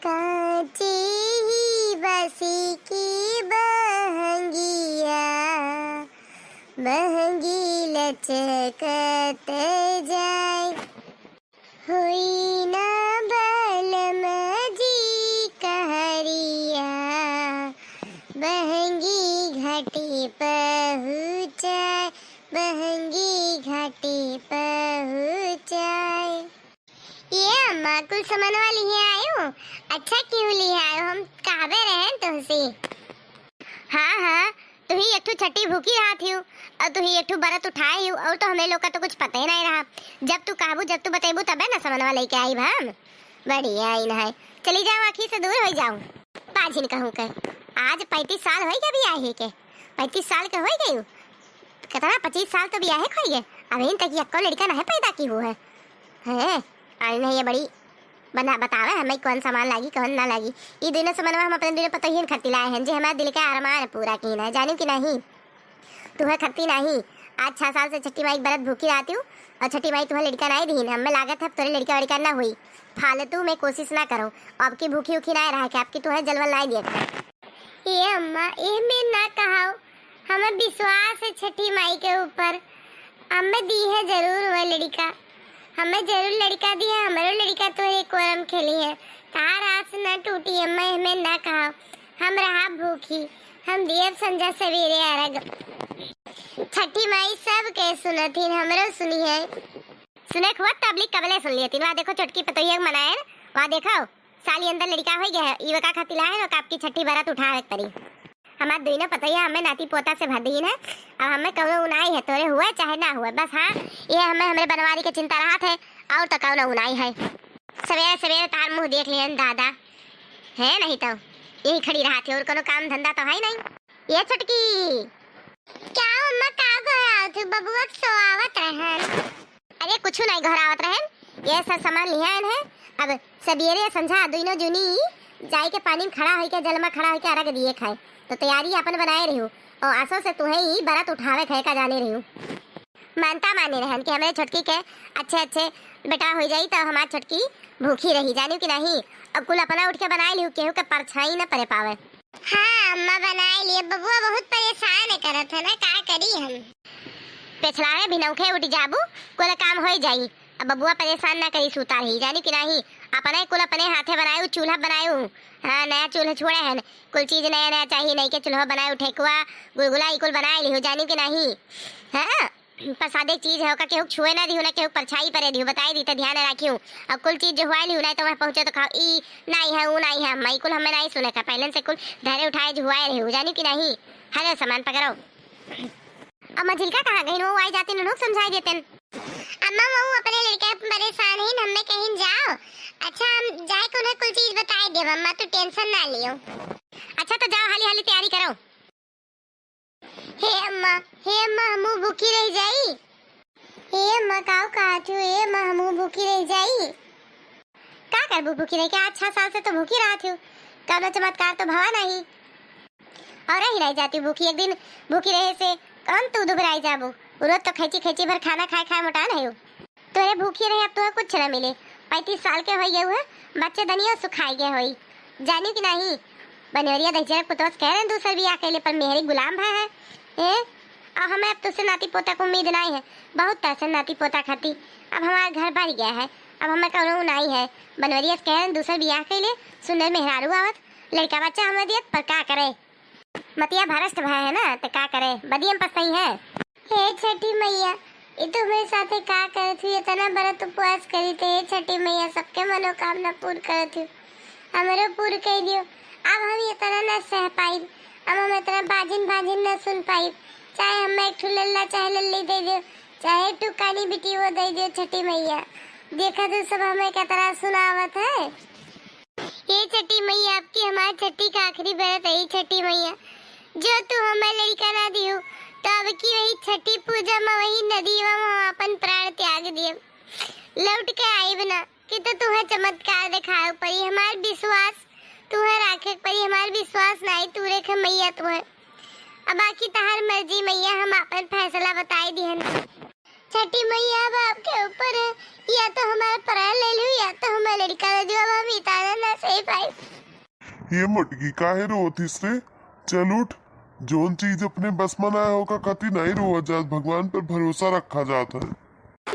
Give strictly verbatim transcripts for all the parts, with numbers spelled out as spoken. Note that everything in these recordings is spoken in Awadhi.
कांचे ही बसी की बहंगिया, बहंगी लचकत जाए। होई ना बलम जी कहरिया, बहंगी घाटी पहुँचाए, बहंगी घाटी पहुँचाए। ए अम्मा, कुल समनवा लिहे आयो? अच्छा, क्यों लिहे आयो? हम कहबे रहेन तुहसे। हाँ, हाँ, तुही एक ठो छठी भूखी रहत हियो, और तुही एक ठो बरत उठाए हियो, और तो हमरे लोग का तो कुछ पता ही नहीं रहा। जब तू कहबू, जब तू बतेबू, तबे ना समनवा लेके आइब हम। बढ़िया ही ना है, चली जाओ, आँखी से दूर हो जाओ। बाझिन कहूँ के, आज पैंतीस साल होई गए बियाहे के। पैंतीस साल के होई गए, कितना, पच्चीस साल तो बियाहे के होई गए, अभी तक यक्को लड़का नहीं पैदा की हुआ है। हैं, आई नहीं, ये बड़ी बना, बतावे हमें कौन सामान लागी, कौन ना लागी। ई दुनो सामानवा हम अपने दुनो पतोहियन खातिर लाए हैं, जे हमारे दिल के अरमान पूरा कीन है, जानियो कि नहीं? तुहे खातिर नहीं, आज छह साल से छठी माई के बरत भूखी रहती हूँ, और छठी माई तुहे लड़का नहीं दीन। हमें लागत है तोरे लड़का वड़का ना हुई, फालतू में कोशिश ना करो, अब की भूखी उखी ना रहा के, अब की तुहे जलवल नहीं दिया। ए अम्मा, एह में ना कहाओ, हमें विश्वास है छठी माई के ऊपर, हमें दी है जरूर वह लड़का, हमें जरूर लड़का दी है, हमरो लड़का तोहरे कोरम खेली है। तार आस ना टूटी अम्मा, एह में ना कहाओ, हम रहा भूखी, हम दियब संझा सवेरे अरग। छठी माई सबके सुनथिन, हमरो सुनी है। सुने के हुआ तबली कबले सुन लिए तीन। वहाँ देखो छोटकी पतोहिया के मनाए, वहाँ देखो साली अंदर लड़का हो गया है, इवका खातिर लाए हैं, ओका आपकी छठी बरत उठावे के पड़ी। हमार दुइनो पतोहिया हमें नाती पोता से भर दीन है, अब हमें कौनो उनाई है, तोरे हुए चाहे ना हुए, बस हाँ, ये हमें हमरे बनवारी के चिंता रहत है, और तो कौनो उनाई है। सवेरे सवेरे तार मुँह देख लियन दादा, है नहीं तो यही खड़ी रहत है, और कोनो काम धंधा तो है नहीं। ये छोटकी। क्या अम्मा, का घोरावत हो? बबुआ के सोआवत रहन। अरे कुछ नहीं घोरावत रहन, ये सब सामान लिहान है। अब सबेरे संझा दुइनो जुनी जाई के पानी में खड़ा होई के, जल में खड़ा होई के अरग दिए खाए, तो तैयारी अपन बनाए रहियो। और आसो से तुहे ही बरत उठावे खाए का जाने रहियो। मानता माने रहन कि हमरे छोटकी के अच्छे अच्छे बेटा हो जाई, तो हमार छोटकी भूखी रही, जानियो कि नहीं? अब कुल अपना उठ के बनाए लियो, केहू के परछाई न पड़े पावे। हाँ अम्मा, बनाए लिए। बबुआ बहुत परेशान करत है ना, का करी हम? पेछलावे भी नौखे उठ जाबू, कुल काम होई जाई। अब बबुआ परेशान ना करी, सूता रही, जानी कि नहीं? अपने कुल अपने हाथे बनायू, चूल्हा बनायू। हाँ, नया चूल्हा छोड़े हन, कुल चीज नया नया चाहिए, नई के चूल्हा बनायू, ठेकुआ, गुलगुला, ई कुल बनाए लिहू, जानी कि नहीं? हाँ, प्रसादे चीज है, ओका केहू छुए ना दिहू, ना केहू परछाई परे दिहू, बताई दी तो ध्यान राखियो। अब कुल चीज जो हुआ लिहू, नहीं तो वहाँ पहुँचे तो खाओ, ई नहीं है, ऊ नहीं है, अम्मा, ई कुल हमें नहीं सुने का, पहले से कुल धरे उठाए जो हुआ रहे, जानी कि नहीं? हरे सामान पकड़ो। अब मझिलका कहाँ गइन? वो आई जातिन, उन्हों समझाई देतेन। अम्मा, वो अपने लड़का परेशान है, हमें कहीं जाओ। अच्छा, हम जाए के उन्हें कुल चीज बताए देब अम्मा, तू tension ना लियो। अच्छा, तो जाओ, हाली हाली तैयारी करो। हे अम्मा, हे अम्मा, हमू भूखी रह जाई। हे अम्मा, काऊ कहा थू? हे अम्मा, हमू भूखी रह जाई। का करबू भूखी रह के? आज छह साल से तो भूखी रहा थू, कौनो चमत्कार तो भवा नहीं। और ही रह जाती भूखी, एक दिन भूखी रहे से कौन तू दुबराई जाबू? रोज तो खैची खैची भर खाना खाए खाए मोटान है। तोरे भूखी रहे, अब तोहे कुछ न मिले। पैंतीस साल के होई गए हुए, बच्चे दनिया सुखाई गए होई, जानी कि नहीं? बनवरिया दहिजरा पुतवा से कह रहे दूसर बियाह कैले, पर मेहरी गुलाम भा है। ए, अब हमें अब तुझसे नाती पोता को उम्मीद नहीं है, बहुत तरह से नाती पोता खाती। अब हमारा घर भर गया है, अब हमें कौनो नहीं है। बनवरिया से कह रहे दूसर बियाह कैले, सुंदर मेहरारू आवत, लड़का बच्चा हमें दियत, पर का करे? मतिया भ्रष्ट भय है ना, तो का करे, बदियम पसई है। हे छठी मैया, ये तो मेरे साथे का करत हुई, इतना बड़ा तो उपवास करी थे। हे छठी मैया, सबके मनोकामना पूर्ण करत हुई, हमरो पूर्ण कर दियो। अब हम इतना न सह पाइब, अब हम इतना बाजिन बाजिन न सुन पाइब। चाहे हमें एक ठो लल्ला चाहे लल्ली दे दियो, चाहे एक ठो कानी बिटियो दे दियो। छठी मैया, देखा तो सब हमें कितना सुनावत है। हे छठी मैया, अब की हमार छठी का आखिरी बरत है। छठी मैया, जो तू हमें लड़का ना दियो, तो अब की वही छठी पूजा में वही नदी में हम अपन प्राण त्याग दिए, लौट के आइब ना। कि तो तुहे चमत्कार दिखाए पड़ी, हमार विश्वास तुहे राखे पड़ी, हमार विश्वास नहीं तू रेखे मैया तुहे। अब बाकी तहार मर्जी मैया, हम अपन फैसला बताई दिहन। छठी मैया अब आपके ऊपर है, या तो हमारा प्राण ले लो या तो हमारा लड़का दे दो, अब हम इतना ना सह पाए। ये मोटकी काहे रोवत हिस रे? चल उठ, जौन चीज अपने बस में ना है, ओका खातिर नहीं रोवा जात, भगवान पर भरोसा रखा जात है।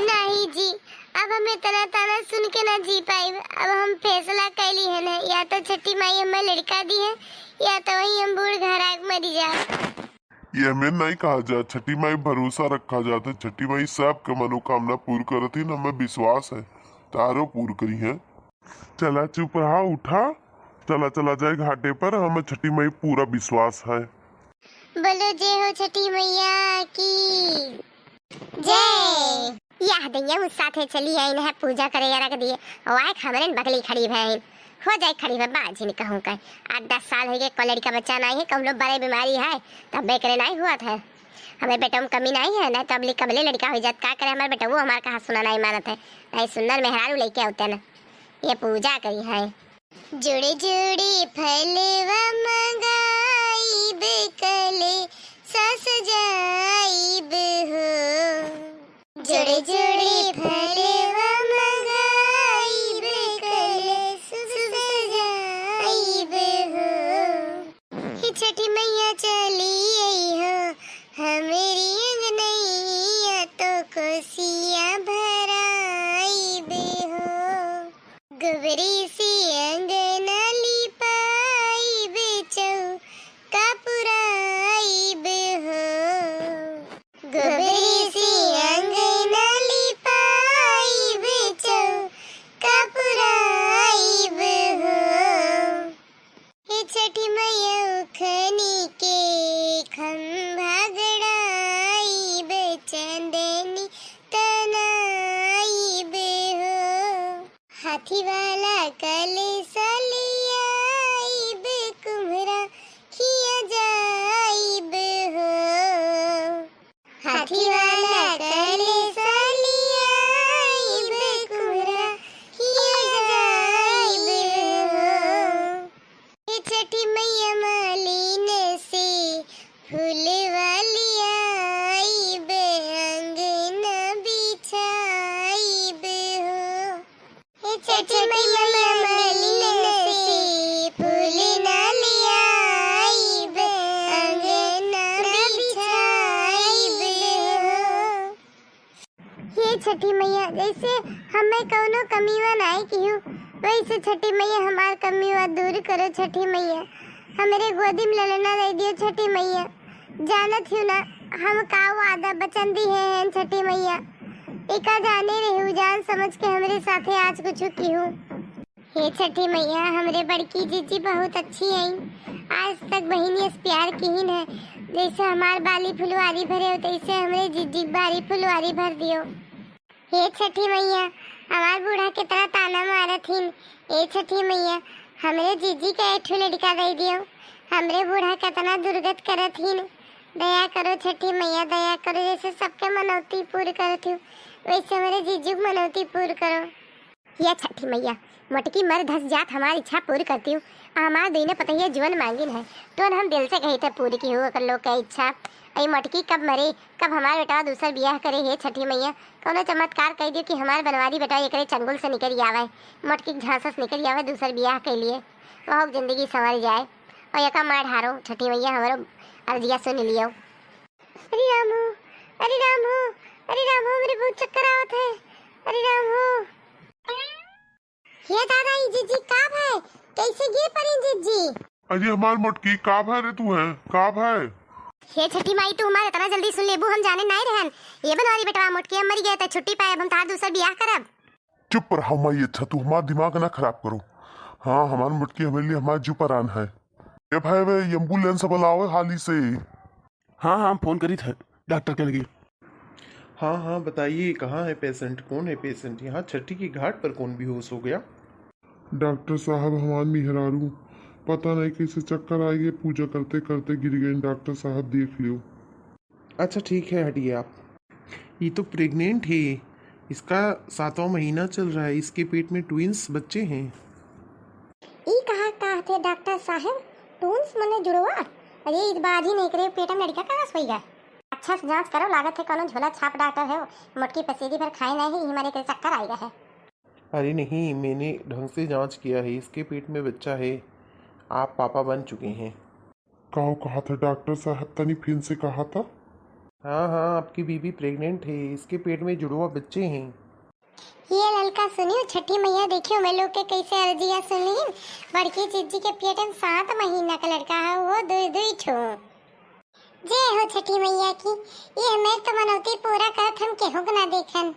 नहीं जी, अब हम इतना ताना सुन के ना जी पाइब। अब हम फैसला कैली है ना, या तो छठी माई हमें लड़का दी है, या तो वही हम बूढ़ घरा के मरी जाए। ये हमें नहीं कहा जात, छठी माई भरोसा रखा जात है, छठी माई सबके मनोकामना पूर्ण करत ही, हमें विश्वास है तारो पूर्ण करी है। चला चुप रहा, उठा, चला चला जाए घाटे पर, हमें छठी माई पूरा विश्वास है। बोलो जय हो छठी मैया की जय। यह दैया उस साथे चली आई, इन्हें पूजा करे या रख दिए। वाह, हमरे बगली खड़ी भैन हो जाए, खड़ी भै बाजी नहीं कहूँ कहीं। आठ दस साल हो गए, को लड़का बच्चा नहीं है, कहूँ लोग बड़े बीमारी है, तब बेकरे नहीं हुआ था। हमें बेटा में कमी नहीं है ना, तब ले कबले लड़का हो जात, का करे हमारे बेटा, वो हमारे कहा सुना नहीं मानत है, नहीं सुंदर मेहरारू लेके आते ना, ये पूजा करी है। जुड़े जुड़े फलवा मंगाइब, कले सजाइब हो। जुड़े जुड़े फलवा मंगाइब, कले सजाइब हो। हे छठी मैया चली आई हो, हमरी अंगनैया तो कोसिया भराइब हो। गोबरी से अंगना लिपाइब, चौका पुराइब हो। गोबरी से अंगना लिपाइब, चौका पुराइब हो। हे छठी मैया उखनी के खंभा गड़ाइब, चंदनी तनाइब हो। हाथी वाला कलेसा लियाइब, कुम्हरा खिया जाइब हो। हाथी वाला कलेसा लियाइब, कुम्हरा खिया जाइब हो। हे छठी मैया मालिन से फूलवा लियाइब, अंगना बिछाइब हो। हे छठी मैया मालिन से फूल ना लियाइब, अंगना बिछाइब हो। हे छठी मैया, जैसे हमें कौनो कमीवा नाई किहू, वैसे छठी मैया हमार कमीवा दूर करो छठी मैया। हमरे गोदी में ललना दे दियो छठी मैया। जानत हियो ना हम का वादा बचन दिहे हैं छठी मैया। एका जाने रहू जान समझ के हमरे साथे आज कुछ किहू। हे छठी मैया, हमरे बड़की जीजी बहुत अच्छी हईं। आज तक बहिनी से प्यार किहिन है। जैसे हमार बाली फुलवारी भरे हो, तैसे हमरे जीजी के बाली फुलवारी भर दियो। हे छठी मैया, हमार बूढ़ा कितना ताना मारत हिन। ए छठी मैया, हमरे जीजी के एक ठो लड़का दे दियो। हमरे बूढ़ा कितना दुर्गत करत हिन। दया करो छठी मैया, दया करो, जैसे सबके मनौती पूरी करत हो, वैसे हमरे जीजू के मनौती पूरी करो। हे छठी मैया, मोटकी मर धस जात हमार इच्छा पूरी करती हूँ। हमार दुइने पतहिया जुअन मांगिन है, तो हम दिल से कही थे पूरी की हो ओकर लोग के इच्छा। अई मोटकी कब मरे, कब हमार बेटवा दूसर बियाह करे, हे छठी मैया, कौनो चमत्कार कह दियो कि हमार बनवारी बेटवा एकरे चंगुल से निकल आवे, मोटकी के झांसा से निकल आवे दूसर बियाह के लिए, वह जिंदगी संवर जाए। और एका मार ढारो छठी मैया, हमरो अर्जिया सुन लियो। अरे राम हो, अरे राम हो, अरे राम हो, हमरे बहुत चक्कर आवत है। अरे राम हो। हे दादा, ई जीजी का भय? कैसे गिर पड़ी जीजी? अरे हमार मोटकी, का भय रे तू है? का भय? हे छठी माई, तू हमार इतना जल्दी सुन लेबू, हम जाने नाई रहन। ये बनवारी बेटवा मोटकी, हम मरी गए त छुट्टी पाए, अब हम तार दूसर बियाह करब। चुप रहो माई, अच्छा तू हमार दिमाग ना खराब करो। हाँ, हमार मोटकी हमारे लिए हमार जू परान है। ए भाई, वे एम्बुलेंस बुलाओ हाली से। हाँ, हाँ, हम फोन करी थे डॉक्टर के लगे। हाँ, हाँ, बताइए, कहाँ है पेशेंट, कौन है पेशेंट? यहाँ छठी की घाट पर कौन बेहोश हो गया? डॉक्टर साहब, हमार मेहरारू पता नहीं कैसे चक्कर आ गए, पूजा करते करते गिर गई। डॉक्टर साहब, देख लियो। अच्छा, ठीक है, हटिए आप। ये तो प्रेग्नेंट है, इसका सातवां महीना चल रहा है, इसके पेट में ट्विंस बच्चे हैं। ई कहा कहते डॉक्टर साहब, ट्विंस मने जुड़वा? अरे, इस बाजी नहीं करे, पेट में लड़का कहाँ से होइगा? अच्छा से जांच करो, लागत है कौनो झोला छाप डॉक्टर है, मोटकी पसेरी भर खाए नहीं, हमारे के चक्कर आएगा है। अरे नहीं, मैंने ढंग से जांच किया है, इसके पेट में बच्चा है, आप पापा बन चुके हैं। काहो कहा था डॉक्टर साहब, तनी फिर से कहा था? हाँ हाँ, आपकी बीबी प्रेग्नेंट है, इसके पेट में जुड़वा बच्चे हैं। ये ललका सुनियो, छठी मैया देखियो, मैं लोग के कैसे अर्जिया सुनी। बड़की जीजी के पेट में सात महीना का लड़का है, वो दुई दुई ठो। जय हो छठी मैया की। ये हमें तो मनौती पूरा करत हम केहू के ना देखन।